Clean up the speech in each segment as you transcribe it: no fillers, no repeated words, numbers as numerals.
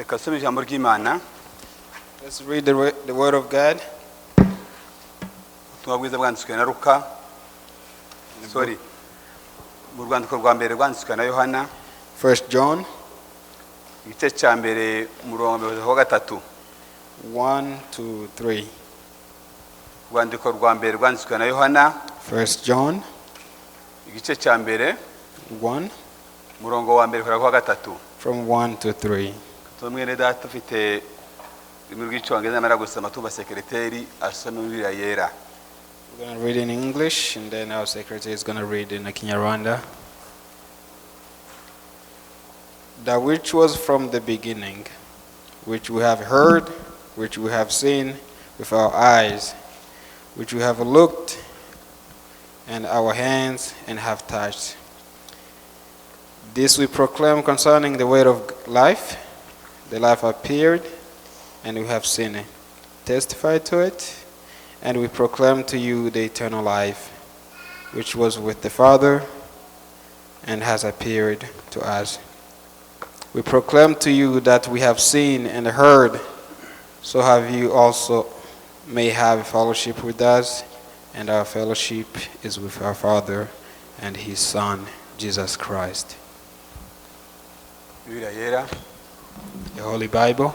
Reka dusome ijambo ry'Imana. Let's read the Word of God. Ubutumwa bwiza bwanditswe na Luka, sorry, mu rwandiko rwa mbere rwanditswe na Yohana, First John igice cya mbere, umurongo wa mbere wa gatatu. 1 to 3. Urwandiko rwa mbere rwanditswe na Yohana, First John igice cya mbere, 1, umurongo wa mbere kugera ku wa gatatu. From 1 to 3. Tuba mwene data ufite ururimi rw'Icyongereza, namara gusoma tumva sekereteri asoma Bibiliya Yera. We're going to read in English, and then our secretary is going to read in Kinyarwanda. That which was from the beginning, which we have heard, which we have seen with our eyes, which we have looked, and our hands and have touched. This we proclaim concerning the way of life. The life appeared, and we have seen it, testify to it, and we proclaim to you the eternal life, which was with the Father and has appeared to us. We proclaim to you that we have seen and heard, so have you also may have fellowship with us, and our fellowship is with our Father and his Son, Jesus Christ. Bibiliya Yera. The Holy Bible.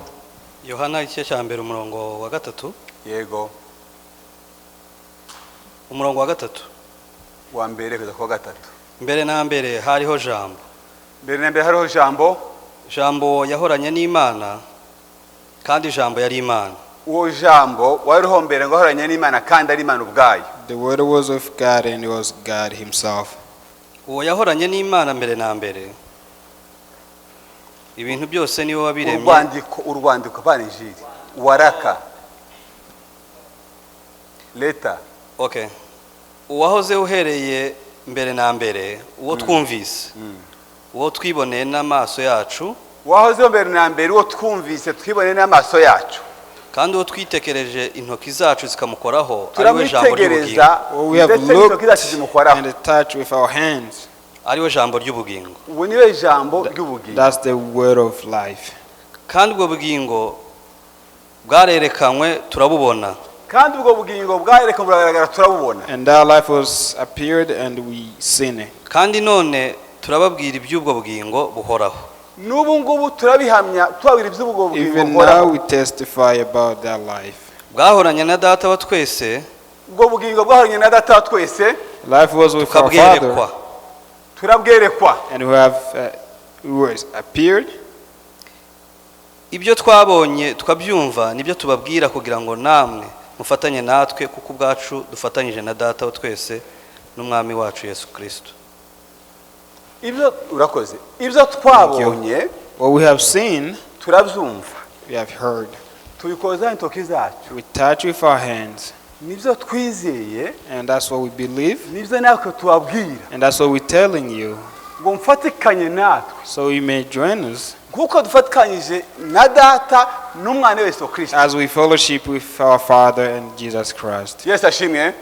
Yohana igice cya mbere, umurongo wa gatatu. Yego. Umurongo wa gatatu. Wa mbere kugeza ku wa gatatu. Mbere na mbere hariho Jambo. Mbere na mbere hariho Jambo. Jambo yahoranye n'Imana, kandi Jambo yari Imana. Uwo Jambo wariho mbere ngo ahoranye n'Imana, kandi ari Imana ubwayo. The Word was with God and was God himself. Uwo yahoranye n'Imana mbere na mbere. Ibintu byose niwe wabiremye. Urwandiko vanjiri, waraka leta. Okay, uwahoze uhereye mbere na mbere, uwo twumvise, uwo twiboneye n'amaso yacu, Wahozeho mbere na mbere, uwo twumvise, twiboneye n'amaso yacu, kandi uwo twitekereje intoki zacu zikamukoraho, ari we Jambo ry'ubugingo. Turamwitegereza What we have ndetse n'intoki zacu looked zimukoraho. And touched with our hands. Ari we Jambo ry'ubugingo. Ubu niwe Jambo ry'ubugingo. That's the word of life. Kandi ubwo bugingo bwarerekanywe, turabubona, Kandi ubwo bugingo bwarerekanywe, buragaragara, turabubona, And that life was appeared and we seen it. Kandi none turababwira iby'ubwo bugingo buhoraho. N'ubu ngubu turabihamya, tubabwira iby'ubwo bugingo Even buhoraho. now we testify about that life. Bwahoranye na Data wa twese, Ubwo bugingo bwahoranye na Data wa twese, Life was with our tukabwerekwa, Father turabwerekwa, and we have was appeared. Ibyo twabonye tukabyumva nibyo tubabwira, kugira ngo namwe mufatanye natwe, kuko ubwacu dufatanyije na Data wa twese n'Umwami wacu Yesu Kirisito. Ibyo urakoze, ibyo twabonye, What we have seen, turabyumva, we have heard. Tubikoza intoki zacu, We touch with our hands. Nibyo twizeye, And that's what we believe. Nibyo natwe tubabwira, And that's what we're telling you. Ngo mufatikanye natwe, So you may join us nk'uko dufatikanyije na Data n'Umwana Yesu Kirisito. As we fellowship with our Father and Jesus Christ. Yesu ashimwe.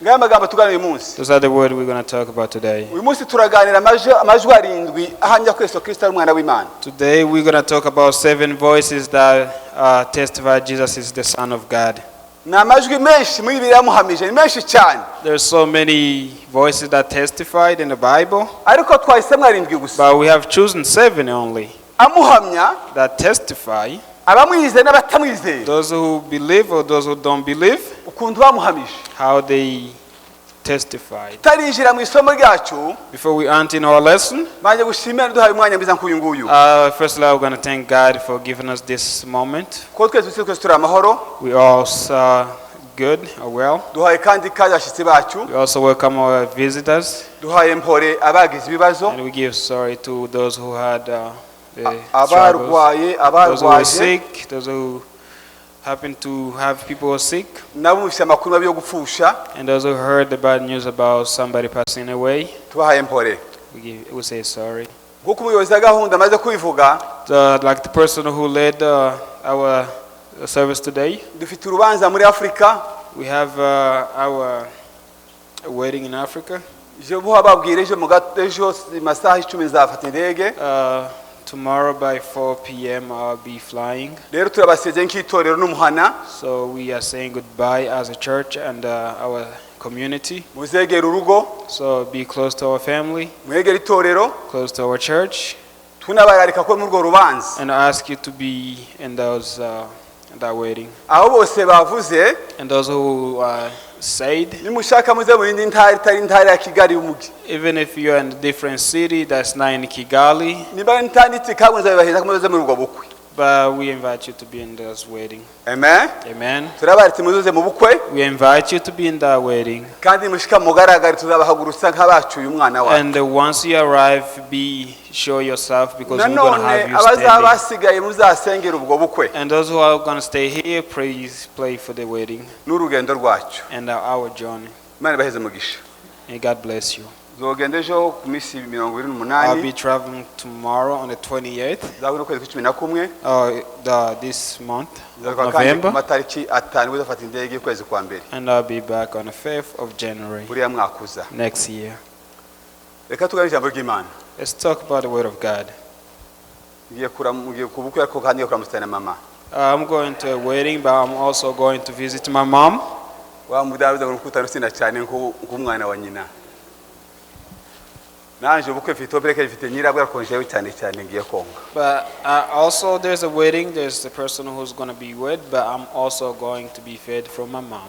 Ngaya magambo tuganira uyu munsi. Those are the words we're going to talk about today. Uyu munsi turaganira amajwi arindwi ahamya ko Yesu Kirisito ari umwana w'Imana. Today we're going to talk about seven voices that testify Jesus is the Son of God. Ni amajwi menshi muri Bibiliya yamuhamije, ni menshi cyane. There's so many voices that testified in the Bible, Ariko twahisemo arindwi gusa but we have chosen seven only amuhamya, that testify. Abamwizeye n'abatamwizeye, Those who believe or those who don't believe, ukuntu bamuhamije. How they testified. Tutarinjira mu isomo ryacu, Before we enter in our lesson, banjye gushimira duhaye umwanya mwiza nk'uyu nguyu, firstly, I'm going to thank God for giving us this moment. kuko twese turi amahoro. We all good or well. Duhaye kandi ikaze abashyitsi bacu. We also welcome our visitors, Duhaye mpore abagize ibibazo, and we give sorry to those who had the struggles, abarwaye, those who were abarwaje, sick, those who happen to have people who are sick, n'abumvise amakuru mabi yo gupfusha. And those who heard the bad news about somebody passing away. Tubahaye mpore. We say sorry. Nk'uko umuyobozi wa gahunda amaze kubivuga, Like the person who led our service today, dufite urubanza muri Afurika. We have our wedding in Africa. Ejo buha babwira ejo mu ejo masaha 10 nzafata indege. Tomorrow by 4 p.m. I'll be flying. Rero turabasezeye nk'itorero n'umuhana. So we are saying goodbye as a church and our community. Muzegere urugo. So be close to our family, Mwegere itorero. Close to our church, Tunabararika ko muri urwo rubanza and ask you to be in those in that wedding. Abo bose bavuze And those who said, nimushaka muze mu yindi ntara itari intara ya Kigali y'umujyi. Even if you're in a different city that's not in Kigali, Niba ntanditse kabwe nzabibaheza ko muze muri ubwo bukwe. But we invite you to be in this wedding. Amen. Amen. Turabaritse muzuze mu bukwe. We invite you to be in that wedding. Kandi mushika mugaragare tuzabahagurutsa nk'abacuye umwana wacu. And once you arrive, be show yourself because we're going to Nanone have you abazaba standing. basigaye muzasengera ubwo bukwe And those who are going to stay here, please pray for the wedding n'urugendo rwacu. And our journey. Imana ibaheze umugisha. May God bless you. Zogenda ejo ku minsi mirongo ibiri I'll n'umunani be traveling tomorrow on the 28th, zaba n'ukwezi kwa cumi na kumwe. This month of Nzagaruka kandi ku November, matariki atanu uzafata indege y'ukwezi kwa mbere and I'll be back on the 5th of January buriya mwaka uza. Next year. Reka tugane ijambo ry'Imana. Let's talk about the Word of God. Ngiye kuram- ngiye ku bukwe ariko kandi ngiye kuramutsa na mama. I'm going to a wedding, but I'm also going to visit my mom. Wa mudamu uza gukutana usinda cyane nk'u- nk'umwana wa nyina nanje ubukwe mfite obereke mfite nyirabwo ariko njewe cyane cyane ngiye konga. But also, there's a wedding. There's the person who's going to be wed, but I'm also going to be fed from my mom.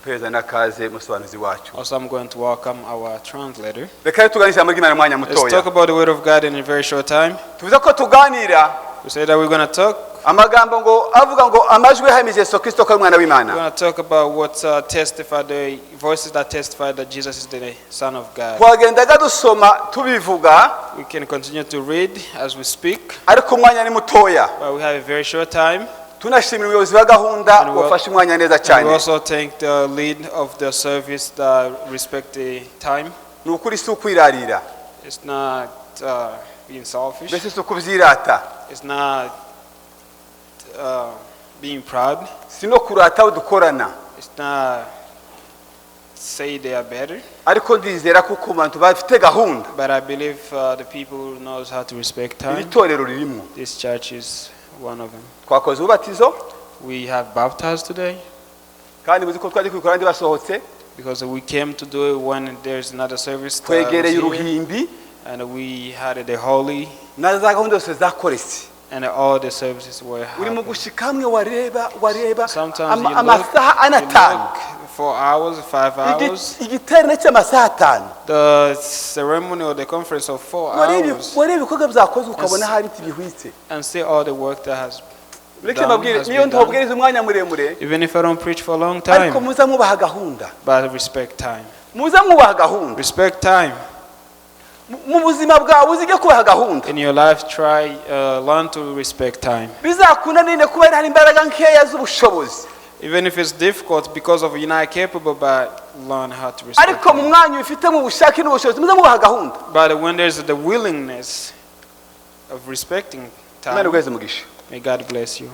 Perezida n'akaze musobanuzi wacu. Also, I'm going to welcome our translator. Reka rero tugane ijambo ry'Imana mu mwanya Let's mutoya. Talk about the Word of God in a very short time. Tuvuze ko tuganira We say that we're going to talk. Amagambo ngo avuga ngo amajwi yahamije Yesu Kristo ko ari umwana We're w'Imana. going to talk about what testify the voices that testify that Jesus is the Son of God. Twagendaga dusoma tubivuga. We can continue to read as we speak, Ariko umwanya ni mutoya. But we have a very short time. Tunashimira umuyobozi wa gahunda And we- wafashe umwanya neza And cyane. we also thank the lead of the service that respect the time. Ni ukuri si ukwirarira. It's not being selfish. Mbese si ukubyirata. It's not being proud. Si no kurata abo dukorana. It's not say they are better. Ariko ndizera ko ku bantu bafite gahunda But I believe the people who knows how to respect iri time, torero ririmo. This church is one of them. Twakoze ububatizo. We have baptized today Kandi muzi ko twajya kubikora abandi basohotse. Because we came to do it when there's another service that was Twegereye here, uruhimbi and we had the holy na za gahunda zose zakoretse. And all the services were Uri mu happening. gushika hamwe wareba wareba Sometimes ama- you look, amasaha ane you atanu. look 4 hours, 5 hours. Igiterane cy'amasaha atanu. The ceremony or the conference of 4 Wareba hours wareba ibikorwa byakozwe ukabona hari ntibihwitse. And see all the work that has Mureke done, mbabwire has niyo been done. ntobwiriza umwanya muremure Even if I don't preach for a long ariko time, muza mwubaha gahunda. But respect time. Muza mwubaha gahunda. Respect time. Mu- mu buzima bwawe uzige kubaha gahunda. In your life, try learn to respect time. Bizakunanire kuba hari imbaraga nkeya z'ubushobozi. Even if it's difficult because of you're not capable, but learn how to respect Ariko mu time. mwanya ubifite mu bushake n'ubushobozi muze mwubaha gahunda. But when there's the willingness of respecting Imana time, iguheze umugisha. May God bless you.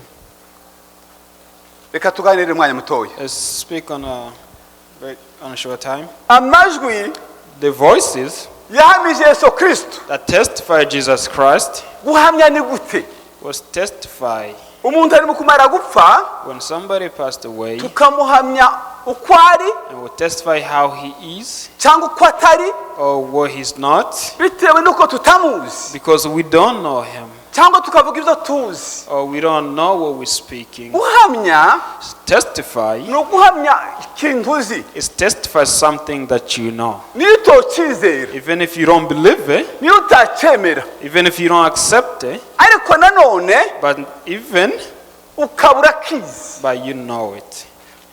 Reka tuganire umwanya mutoya. Let's speak on a short time. Amajwi The voices yahamije Yesu Kristo. That testify Jesus Christ Guhamya ni gute? Was testify Umuntu arimo kumara gupfa when somebody passed away tukamuhamya uko ari and will testify how he is cyangwa uko atari or what he's not bitewe n'uko tutamuzi because we don't know him cyangwa tukavuga ibyo tuzi. Or we don't know what we're speaking. Guhamya Testify ni uguhamya ikintu uzi. Is testify something that you know. Niyo utocyizera, Even if you don't believe it, niyo utacyemera, even if you don't accept it, ariko nanone but even ukaba urakizi. But you know it.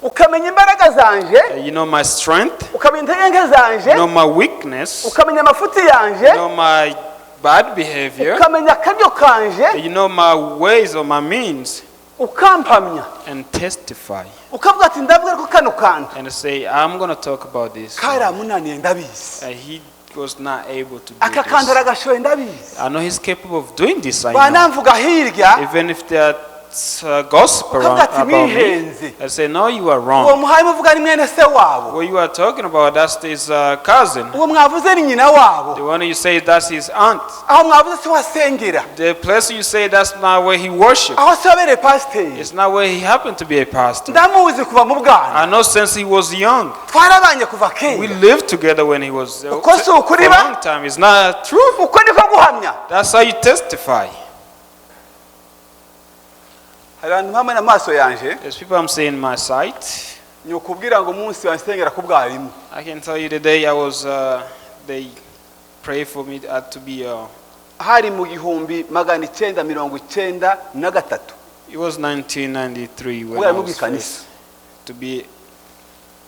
Ukamenya imbaraga zanje, You know my strength, ukamenya intege nke zanje, you know my weakness, ukamenya amafuti yanje, you know my bad behavior, ukamenya akaryo kanje, you know my ways or my means, ukampamya, and testify ukavuga ati ndavuga ariko kano kantu and say, I'm going to talk about this. Karamunaniye ndabizi. He was not able to do Aka kantu this. aragashoye ndabizi. I know he's capable of doing this. I know. Banamvuga hirya Even if they are gossip around, Ukavuga ati, about me. "Mwihenze." I say, no, you are Uwo wrong. muhaye muvuga ni mwene se wabo. What you are talking about, that's his cousin. Uwo mwavuze ni nyina wabo. The one you say, that's his aunt. Aho mwavuze si wasengera. The place you say, that's not where he worshipped. Aho si wabereye pasiteri. It's not where he happened to be a pastor. Ndamuzi kuva mu bwana. I know since he was young. Twarabanye kuva We kera. lived together when he was Uko si for ukuri a ba? long time. It's not true. Uko niko guhamya. That's how you testify. Hari abantu hamwe n'amaso yanje. There's people I'm seeing in my sight. Ni ukubwira ngo umunsi wansengera ku bwarimu. I can tell you the day I was, they prayed for me to be, Hari mu 1993. It was 1993 when I Ubwarimu was bw'ikanisa. first to be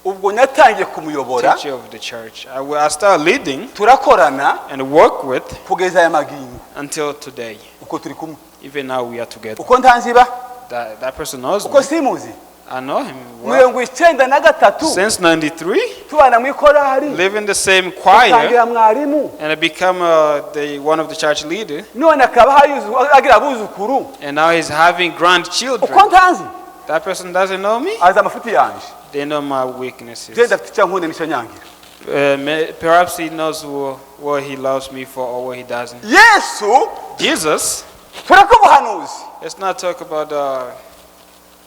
Ubwo natangiye kumuyobora. teacher of the church. I started leading Turakorana and work with kugeza aya magingo. until today. Uko turi kumwe. Even now we are together. Uko ntanziba. That person knows Uko me. simuzi. I know him well. 93 Since 93, tubana mu ikorari. live in the same choir Utangira mwarimu. and I become the one of the church leader. None akaba agira abuzukuru. And now he's having grandchildren. Uko ntanzi. That person doesn't know me. Azi amafuti yanje. They know my weaknesses. Genda afite icyo ankunda n'icyo anyangira. Perhaps he knows what he loves me for or what he doesn't. Yesu Jesus, tureke ubuhanuzi. Let's not talk about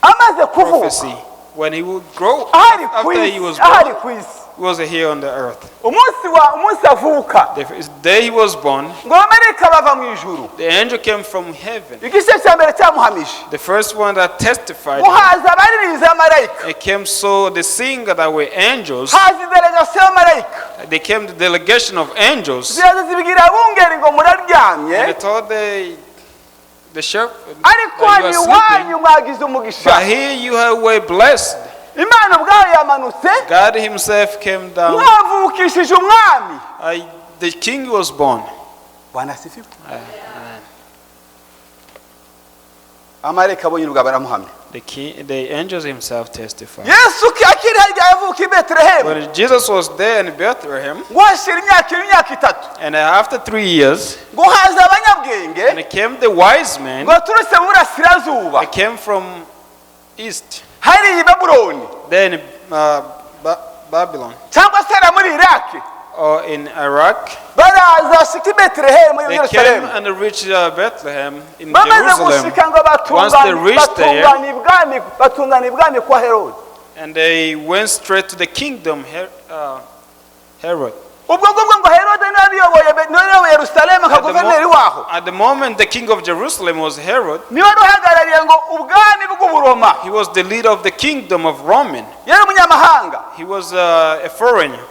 Amaze kuvuka prophecy. When he would grow ahari ku after he isi was ahari born, ku isi he was here on the earth. Umunsi wa umunsi avuka The day he was born, ngo abamarayika bava mu ijuru. The angel came from heaven. Igice cya mbere cyamuhamije The first one that testified, ngo haza abaririmbyi b'abamarayika. It came so the singer that were angels, Haza idelegasiyo y'abamarayika. They came the delegation of angels, Ziraza zibwira abungeri ngo muraryamye and they told the shepherd ariko that you hano are sleeping, iwanyu mwagize umugisha. But here you have were blessed. Imana ubwayo yamanutse. God himself came down. Mwavukishije umwami. The king was born. Bwana asifiwe. Amen. Amarayika abonye ubwo baramuhamya. The angels himself testified. Yesu akiri harya yavuka i Betelehemu. When Jesus was there in Bethlehem, Ngo hashira imyaka ibiri imyaka itatu and after 3 years, ngo haza abanyabwenge and came the wise men ngo baturutse mu burasirazuba that came from east, hariya i Babuloni then Babylon cyangwa se hariya muri Iraki or in Iraq. Baraza bashika i Betelehemu i They came Yerusalemu. And reached Bethlehem in Bamaze Jerusalem. gushika ngo Once they reached there, batungana ibwami batungana ibwami kwa Herode. And they went straight to the kingdom, Herod. Ubwo ngubwo ngo Herode niwe wabiyoboye niwe wayoboye Yerusalemu nka At the, guverineri waho. at the moment, the king of Jerusalem was Herod. Niwe wari uhagarariye ngo ubwami bw'uburoma. He was the leader of the kingdom of Roman. Yari umunyamahanga. He was a foreigner.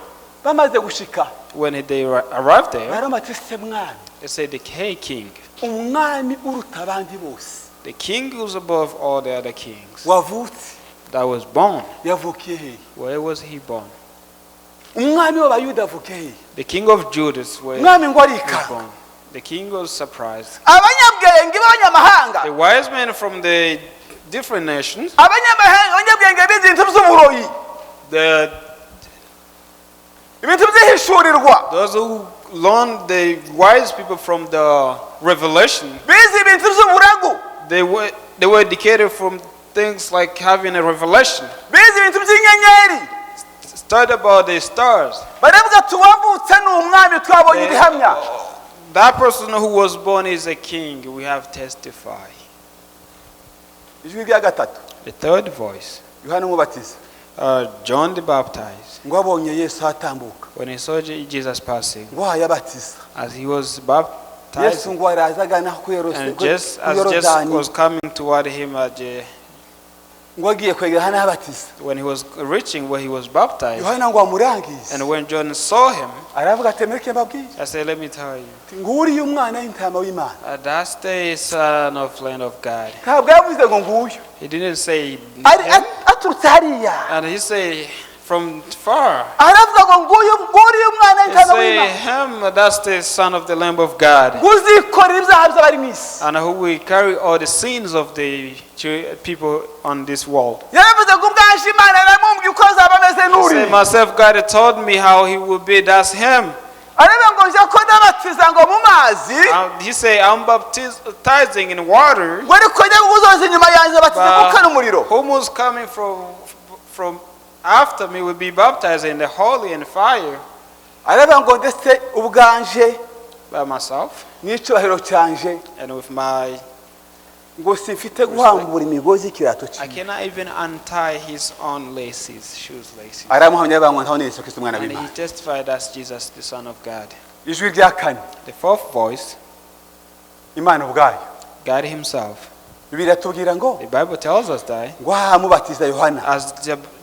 Bamaze gushika When they arrived there, baramati se mwami they said, "Hey, king, umwami uruta abandi bose the king who's above all the other kings, wavutse that was born. Yavukiye hehe? Where was he born? Umwami w'abayuda avukiye hehe?" The king of Judas, where Umwami ngo he was arikanga. born." The king was surprised. Abanyabwenge b'abanyamahanga The wise men from the different nations, abanyamahanga abanyabwenge bize ibintu by'uburoyi ibintu by'ihishurirwa those who learned the wise people from the revelation, bize ibintu by'uburagu they were educated from things like having a revelation. Bize ibintu by'inyenyeri Study about the stars. Baravuga ati uwavutse ni umwami twabonye ibihamya. That person who was born is a king. We have testified. Ijwi rya gatatu. The third voice, Yohana Umubatiza John the Baptist, ngo abonye Yesu atambuka when he saw Jesus passing, ngo yabatiza as he was Yesu baptized, ngo araza agana ku and just as Jesus Yorodani was coming toward him at the, ngo agiye kwegera hano abatiza when he was reaching where he was baptized, Yohana ngo amurangize and when John saw him, aravuga ati mureke mbabwire I said, "Let me tell you, Ati, nguriya umwana w'intama w'Imana. That's the Son of Lamb of God." Ntabwo yavuze ngo nguyu He didn't say Ari- him, aturutse hariya and he said from far. Aravuga ngo nguyu nguriya umwana He w'intama say, w'Imana "Him, that's the Son of the Lamb of God, uzikorera ibyaha by'abari mu isi. And who will carry all the sins of the people on this world." Yaravuze ngo ubwaje Imana yaramumbwiye uko azaba ameze He n'uriya. said, "Myself, God told me how he will be. That's him." Aravuga ngo ngo nje ko ndabatiza ngo mu mazi, He said, "I'm baptizing in water, ngo ariko njye uzoza inyuma yanjye batiza but mwuka n'umuriro. Whom was coming from after me will be baptized in the holy and fire." Aravuga ngo ndetse ubwanje By myself n'icyubahiro cyanje and with my ngo simfite guhambura imigozi y'ikirato I cye. cannot even untie his own laces, shoes laces. Aramuhamya avuga ngo ntaho ni Yesu Kristo umwana And he w'Imana. testified as Jesus, the Son of God. Ijwi rya kane, The fourth voice, Imana ubwayo. God Himself. Bibiliya iratubwira ngo The Bible tells us that ngo ahamubatiza Yohana as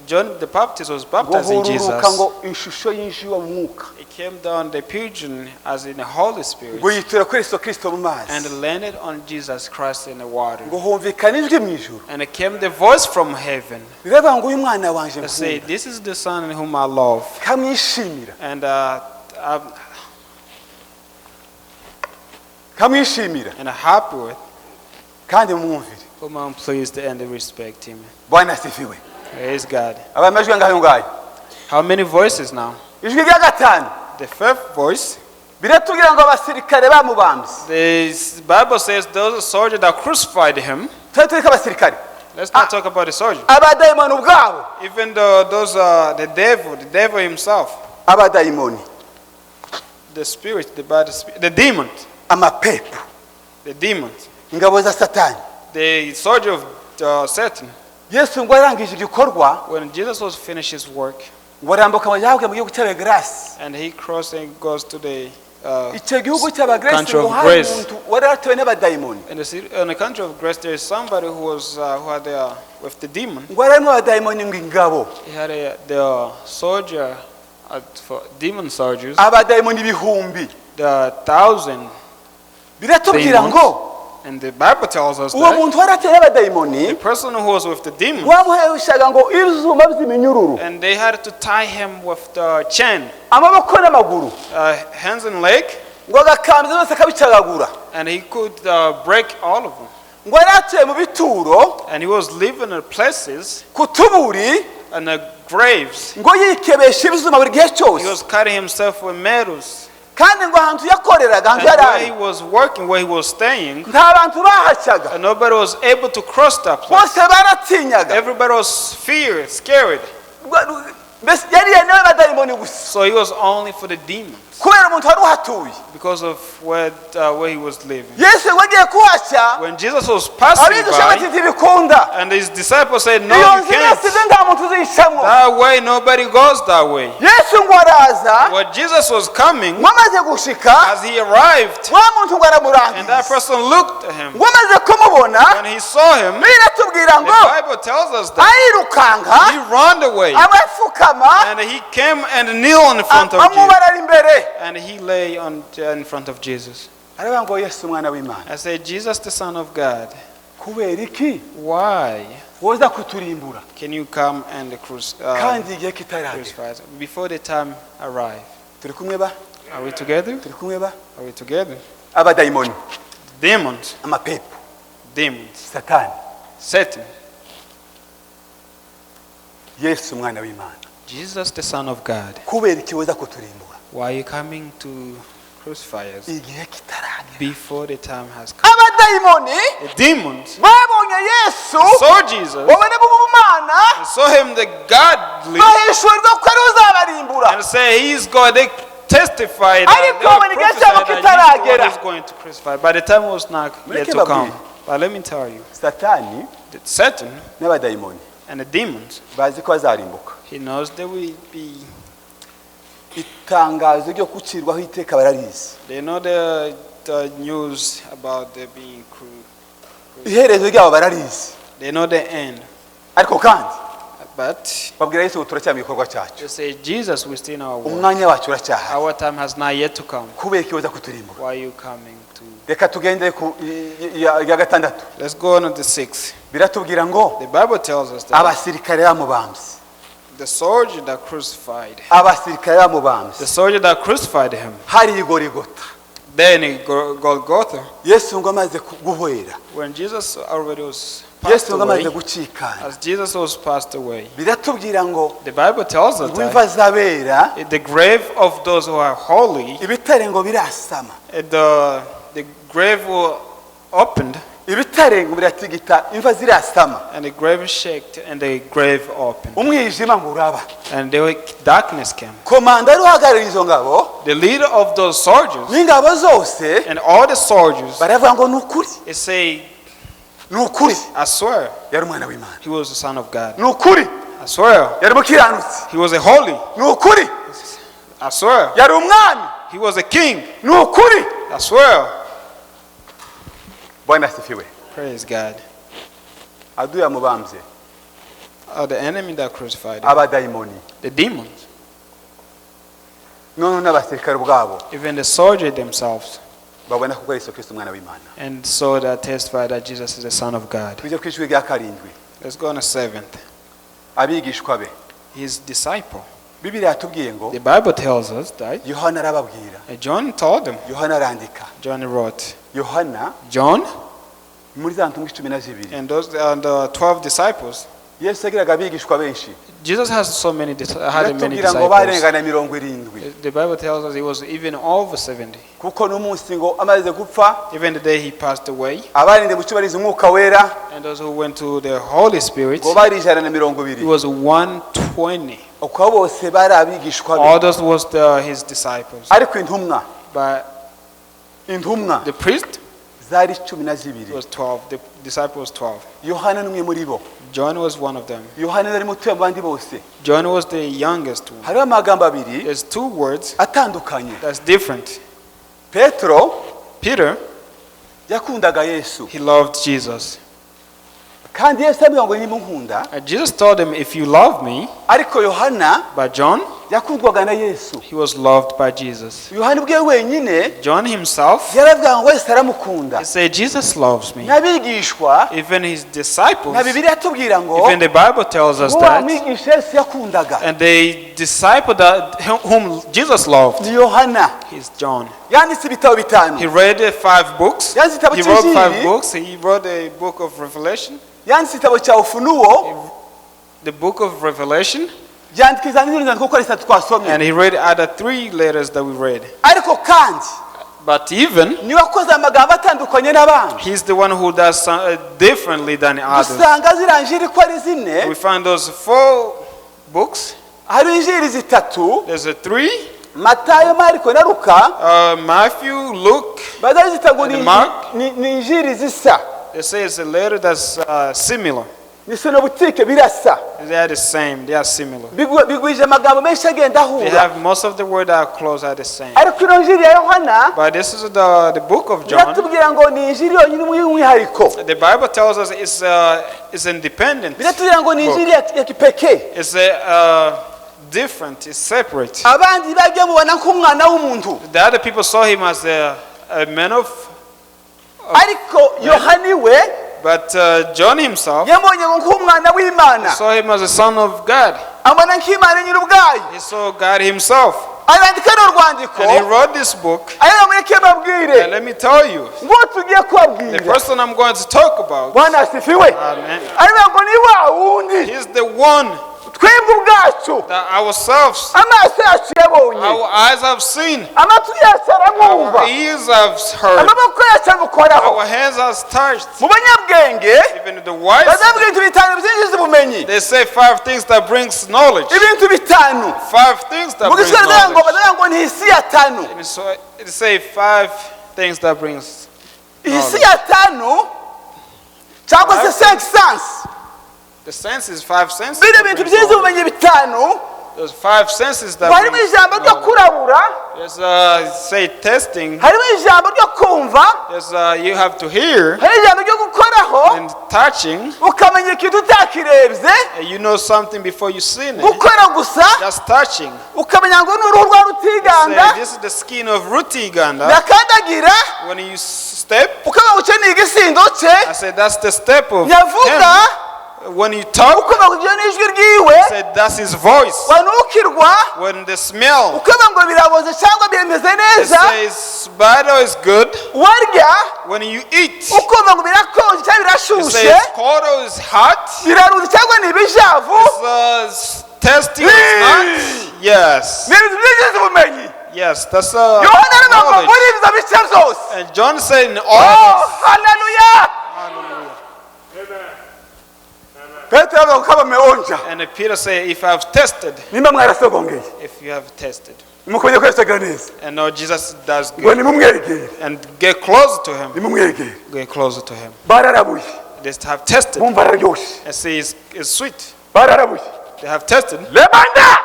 John the Baptist was ngo baptizing hururuka Jesus, ngo ishusho y'injiwa mu mwuka it came down the pigeon as in the Holy Spirit ngo yitura kuri Yesu Kristo mu mazi and landed on Jesus Christ in the water. ngo humvikana ijwi mu ijuru And it came the voice from heaven riravuga ngo uyu mwana wanje that said, nkunda "This is the Son whom I love." kamwishimira And kamwishimira I'm happy with, kandi mumwumvire. Whom I'm pleased and respect him. Bwana asifiwe. Praise God. Aba amajwi angahe ngayo? How many voices now? Ijwi rya gatanu, The fifth voice, biratubwira ngo abasirikare bamubambye, the Bible says those soldiers that crucified him. turi turi ko abasirikare, Let's not talk about the soldier. Abadayimoni ubwabo, Even though those the devil himself, abadayimoni, the spirit, the bad spirit, the demons, amapepo, the demons, ingabo za Satani, the soldier of Satan. Yesu ngo arangije igikorwa When Jesus was finished his work, ngo arambuka ngo yabwe mu gihugu cy'Abagerasi. And he crossed and goes to the Icyo gihugu cy'Abagerasi country ngo of hari Grace. umuntu wari waratowe n'abadayimoni In the city, in the country of Grace, there is somebody who was who had with the demon. ngo harimo abadayimoni ngo ingabo, He had the soldier, for demon soldiers, abadayimoni ibihumbi. The thousand Biratubwira demons. ngo And the Bible tells us uwo that muntu wari atewe n'abadayimoni the person who was with the demon, wamuheshaga ngo ibyuma by'iminyururu, and they had to tie him with the chain, amaboko n'amaguru, hands and leg, ngo agakambya zose akabicagagura, and he could break all of them. Ngo yari atuye mu bituro, And he was living in places ku tuburi, and the graves. Ngo yikebesha ibyuma buri gihe He cyose, was cutting himself with metals. Kandi ngo ahantu yakoreraga And ahantu yari where he ari was working, where he was staying, nta bantu bahacaga. And nobody was able to cross that place. Bose baratinyaga. Everybody was feared, scared. Mbese yariye niwe badayimoni gusa, So he was only for the demons kubera umuntu wari uhatuye. Because of where he was living. Yesu ngo agiye kuhaca, When Jesus was passing abigisha bati by, ntibikunda, and his disciples said, "No, iyo you nzira can't. yasize nta muntu uzayicamo. That way, nobody goes that way." Yesu ngo araza, When Jesus was coming, ngo amaze gushika, as he arrived, wa muntu ngo and that aramurangiza, person looked at him. Ngo amaze kumubona, When he saw him, biratubwira the ngo Bible tells us that arirukanka, he ran away amapfukama, and he came and kneeled in front of Jesus. amubarara imbere, And he lay in front of Jesus. aravuga ngo Yesu umwana w'Imana, I said, "Jesus, the Son of God, kubera iki why woza kuturimbura can you come and kandi igihe kitaragera? crucify us before the time arrive?" Turi kumwe ba? Are we together? Turi kumwe ba? Are we together? Abadayimoni, Demons, amapepo, demons, Satani, Satan, Yesu umwana w'Imana, Jesus, the Son of God. Kubera iki woza kuturimbura Why are you coming to crucify us igihe kitaragera? Before the time has come? Abadayimoni The demons babonye Yesu, saw Jesus babone b'ubumana, and saw him the godly bahishurirwa ko ari uzabarimbura. And say he is God. They testified that Ariko they were babona igihe cyabo prophesied that he's the one kitaragera. who's going to crucify. But the time was not yet Mureke to come. babwire. But let me tell you, Satani that Satan n'abadayimoni and the demons, bazi ko bazarimbuka. He knows they will be. Itangazo ryo gucirwaho iteka bararizi. They know the news about the being Iherezo ryabo bararizi. They know the end. Ariko kandi But babwira Yesu ngo turacyari mu gikorwa cyacu, they say, "Jesus, we still in our work. Umwanya wacu uracyahari, Our time has not yet to come. Kubera iki woza kuturimbura? Why are you coming to?" Reka tugende ku ya gatandatu. Let's go on to the sixth. Biratubwira ngo The Bible tells us that abasirikare bamubambye, the soldier that crucified, abasirikare bamubambye the soldier that crucified him, hari i Gorigota, Then in Golgotha, Yesu ngo amaze guhwera, when Jesus already was passed Yesu ngo amaze away, gucikana, as Jesus was passed away, biratubwira ngo the Bible tells us ngo imva that z'abera, the grave of those who are holy, ibitare ngo birasama, the grave will opened, ibitare ngo biratigita, imva zirasama, and the grave shaked, and the grave opened, umwijima ngo uraba. And the darkness came. Komanda wari uhagarariye izo ngabo The leader of those soldiers n'ingabo zose and all the soldiers, baravuga ngo ni ukuri, they say, ni ukuri, "I swear, yari umwana w'Imana, he was the Son of God. ni ukuri, I swear, yari umukiranutsi, he was a holy. ni ukuri, I swear, yari umwami, he was a king. Ni ukuri." I swear." Bwana asifiwe. Praise God. Adui yamubambye, The enemy that crucified him, abadayimoni, the demons, noneho n'abasirikare ubwabo even the soldiers themselves, babona kuko Yesu Kristo umwana w'Imana. And so that testify that Jesus is the Son of God. Tujye ku ijwi rya karindwi. Let's go on the seventh. Abigishwa be. His disciple. Bibiliya yatubwiye ngo The Bible tells us that Yohana arababwira, John told them. Yohana arandika. John wrote. Yohana John muri za ntumwa 12, and those and the 12 disciples. Yesu yagiraga abigishwa benshi. Jesus has so many had many Biratubwira ngo disciples. barengana 70. The Bible tells us he was even over 70. Kuko n'umunsi ngo amaze gupfa, Even the day he passed away, abarinde mu cyubarizo umwuka wera and those who went to the Holy Spirit, ngo bari ijana na mirongo it ibiri was 120. Uko bose bari abigishwa be. All those was his disciples. Ariko intumwa, But intumwa the priest zari 12. Was 12. The disciple was 12. Yohana ni umwe muri bo. John was one of them. Yohana yari mutoya mu bandi bose. John was the youngest one. Hariho amagambo abiri There's two words atandukanye. That's different. Petero Peter, yakundaga Yesu, he loved Jesus. Kandi Yesu amubwira ngo niba unkunda. And Jesus told him, "If you love me," Ariko Yohana but John, yakundwaga na Yesu. He was loved by Jesus. Yohana ubwe wenyine John himself, yaravuga ngo wese aramukunda. He said, "Jesus loves me." N'abigishwa Even his disciples, na Bibiliya yatubwira ngo even the Bible tells us ngo wa that. mwigisha Yesu yakundaga And the disciple that whom Jesus loved ni Yohana. Is John. Yanditse ibitabo bitanu. He read five books. Yanditse igitabo He wrote five cy'Injili, books. He wrote a book of Revelation, yanditse igitabo cya Ufunuo, the book of Revelation, yandika izindi nyandiko uko ari zitatu twasomye. And he read other three letters that we read. Ariko kandi But even niwe wakoze amagambo atandukanye n'abandi. He's the one who does differently than others. Dusanga ziriya njiri ko ari zine, We find those four books. Hari injiri zitatu, There's a three: Matayo, Mariko na Luka, Matthew, Luke. bazazita ngo ni And Mark. ni injiri zisa. They say it's a letter that's similar. Ni sinoptique, birasa. They are the same. They are similar. Bigwije amagambo menshi agenda They ahura. have most of the word that are close are the same. Ariko ino njiri ya Yohana But this is the book of John. biratubwira ngo ni injiri yonyine y'umwihariko. The Bible tells us it's independent. Biratubwira ngo ni Book. injiri ya kipekee. It's a different. It's separate. Abandi bagiye mubona nk'umwana w'umuntu, The other people saw him as a man of, ariko Yohani we but John himself yamubonye ngo nk'umwana w'Imana, saw him as a son of God. Amubona nk'Imana nyiri ubwayo. He saw God himself, Arandika runo rwandiko, and he wrote this book. Ariko mureke mbabwire, And let me tell you, ngo tugiye the kubabwira. Person I'm going to talk about, Bwana asifiwe. Amen. Ariko ngo ni wa wundi He's the one twebwe ubwacu that ourselves, amaso yacu yabonye, our eyes have seen, amatwi yacu aramwumva, our ears have heard, amaboko yacu amukoraho. Our hands have touched. Mu banyabwenge Even the wise, bazabwira ibintu bitanu byinjiza ubumenyi. They say five things that brings knowledge. Ibintu bitanu Five things that mu brings giswahili ngo knowledge. bazavuga ngo ni hisia tano. And so they say five things that brings Hisia tano cyangwa se cinq sens. The senses, five senses. Bino That bintu brings byinjiza knowledge. ubumenyi bitanu, There's five senses that harimo brings ijambo ryo knowledge. kurabura, There's say testing. harimo ijambo ryo kumva, There's you have to hear hari ijambo ryo gukoraho, and touching. Ukamenya ikintu utakirebye, And you know something before you seen it. Gukora gusa, Just touching. ukamenya ngo ni uruhu rwa Rutiganda, Say, this is the skin of Rutiganda. nakandagira, When you step, ukamenya ngo icyo ni igisindo cye, I say that's the step of nyavuga, him. When you talk, ukumva ngo ibyo ni ijwi ryiwe say that's his voice. Wanukirwa When the smell, ukumva ngo biraboze cyangwa bimeze it neza says bad or it's good. Warya When you eat, ukumva ngo birakonje cyangwa it birashushe says cold or it's hot. biraruze cyangwa ni ibijavu It's tasty or it's not. Yes. Ni ibintu byinjiza ubumenyi. Yes, that's Yohana aravuga ngo knowledge. muri ibyo bice byose. And John said in Oh, all haleluya! Petero aravuga ngo kama mmeonja And Peter said, if I've tested, nimba mwarasogongeye if you have tested, mukumenya ko Yesu agira neza and know Jesus does ngo good, nimumwegere and get closer to him, nimumwegere get closer to him. Bararabuye They have tested bumva araryoshye and say it's sweet. Bararabuye They have tested, lebanda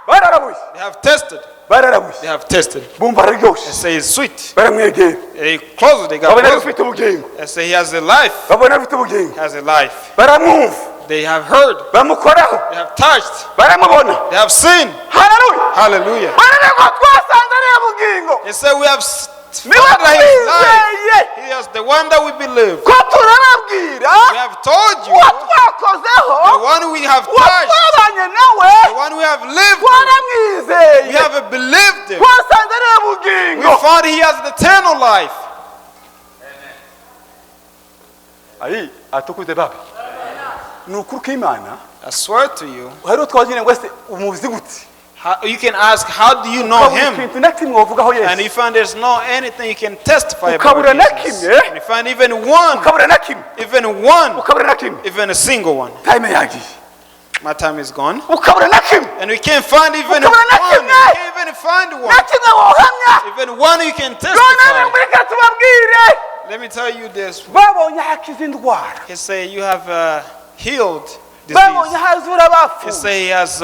bararabuye they have tested, bararabuye they have tested bumva araryoshye and say it's sweet. Baramwegera They closer, they got babona closer ufite ubugingo and say he has a life, babona afite ubugingo he has a life. Baramwumva They have heard, bamukoraho they have touched, baramubona they have seen. Haleluya Hallelujah. baravuga twasanze ariyo bugingo They say we have niwe found that his life. twizeye He is the one that we believe. Ko turababwira We have told you uwo twakozeho the one we have uwo touched, twabanye nawe the one we have lived with. twaramwizeye We have believed him. Twasanze ariyo We bugingo found he has eternal life. Ayi atukuze baba ni ukuri kw'Imana. I swear to you, Hariho twagire ngo ese umuzi gute you can ask, how do you know Ukabura him? Ikintu na kimwe wavugaho And you Yesu find there's no anything you can testify about Ukabura na Jesus. kimwe. And you find even one, ukabura na kimwe even one, ukabura na kimwe even a single one. Time yagiye My time is gone. Ukabura na kimwe And we can't find even one. Ukabura na We kimwe. can't even find Na one. kimwe wohamya Even one you can none testify. Reka tubabwire Let me tell you this. babonye aho akiza indwara He say you have healed babonye disease. aho azura He abapfuye say he has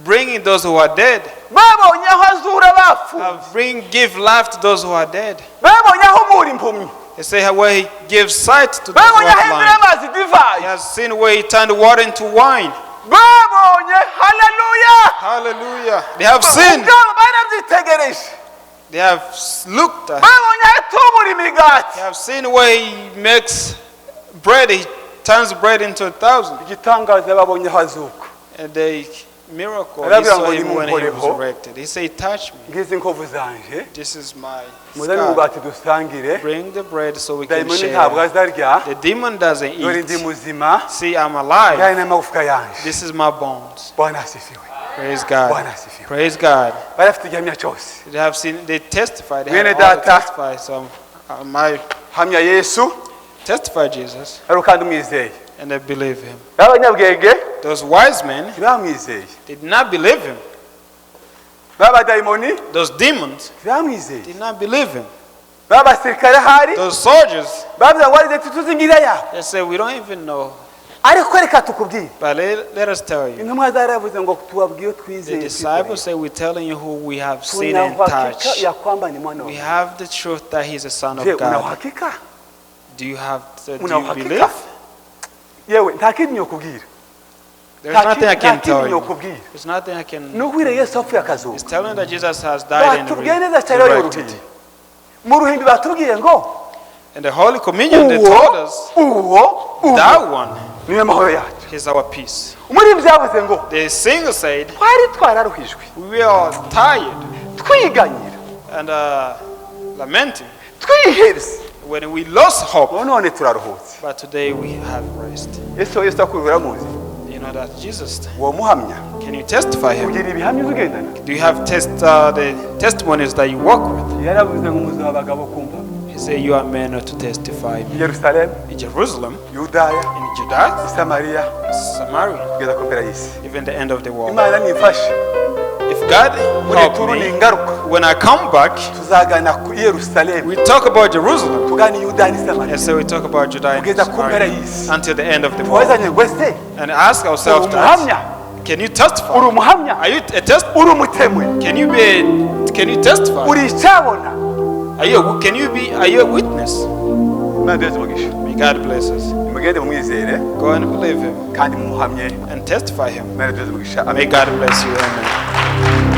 bringing those who are dead. Babonye aho azura abapfuye Bring give life to those who are dead. Babonye aho umura impumyi He say where he gives sight to those who babonye are aho ahindura blind. amazi divayi He has seen where he turned water into wine. Babonye haleluya Hallelujah. They have seen. Ubwabo barabyitegereje They have looked at. babonye aho atubura imigati They have seen where he makes bread. He turns bread into 1,000. Igitangaza babonye aho azuka And the miracle, he Arabwira saw ngo him when he nimunkoreho. resurrected. He said, "Touch me. Ngizi inkovu zanje This is my muzane scar. umugati dusangire Bring the bread so we can dayimoni ntabwo share." azarya The demon doesn't dore ndi eat. Muzima See, I'm alive. yari n'amagufwa yanje This is my bones. Bwana asifiwe Praise God. Bwana asifiwe Praise God. Bari bafite igihamya cyose They have seen, they testify. They Mwene have all data. testify. So my hamya Yesu testify Jesus ariko kandi umwizeye and they believe him. B'abanyabwenge Those wise men ntibamwizeye did not believe him. B'abadayimoni Those demons ntibamwizeye did not believe him. B'abasirikare ahari Those soldiers, bavuga ngo arize tuzi ingira yawe they say, "We don't even know." Ariko reka tukubwire But let us tell you. Intumwa zaravuze ngo tubabwiye The twizeye disciples say, "We're telling you who we have seen tuna and uhakika touched. ya kwamba ni mwana wa We Mungu. have the truth that he's a son Je, of una God." uhakika Do you have do Una you uhakika? believe? Yewe nta kindi nyokubwira There's nothing I can nta kindi tell you. nyokubwira There's nothing I can. Ni ukwire Yesu apfuye akazuka It's telling that Jesus has died and batubwiye neza cyane bari mu resurrected. ruhimbi mu ruhimbi batubwiye ngo In the Holy Communion, they uwo told us uwo uwo that one niwe mahoro yacu is our peace. Umuririmbyi yavuze ngo The singer said, twari twararuhijwe "We are tired twiganyira and lamenting twihebye when we lost hope, ubu none turaruhutse but today we have rest." Yesu Yesu akubwira uramuzi You know that Jesus. Uwo muhamya Can you testify him? ugira ibihamya uzi ugendana Do you have the testimonies that you work with? yaravuze ngo muzaba abagabo kumva He said, "You are men to testify I Yerusalemu in Jerusalem, Yudaya in Judah, I Samariya Samaria, kugeza ku mpera y'isi even the end of the world." Imana nimfashe If God muri help turu ni me, ingaruka when I come back, tuzagana ku Yerusalemu we talk about Jerusalem. tugana i Yudaya n'i Samariya And so we talk about Judah and kugeza ku mpera Samaria y'isi until the end of the world. tubazanye ngo ese And ask uri ourselves umuhamya that, can you testify? Uri umuhamya Are you a test? Uri umutemwe Can you be? Can you testify? Uri icyabona Are you? Can you be? Are you a witness? Imana iduhe umugisha May God bless us. Nimugende mumwizere Go and believe Him kandi mumuhamye and testify Him. Imana iduhe umugisha May amen God bless you. Amen.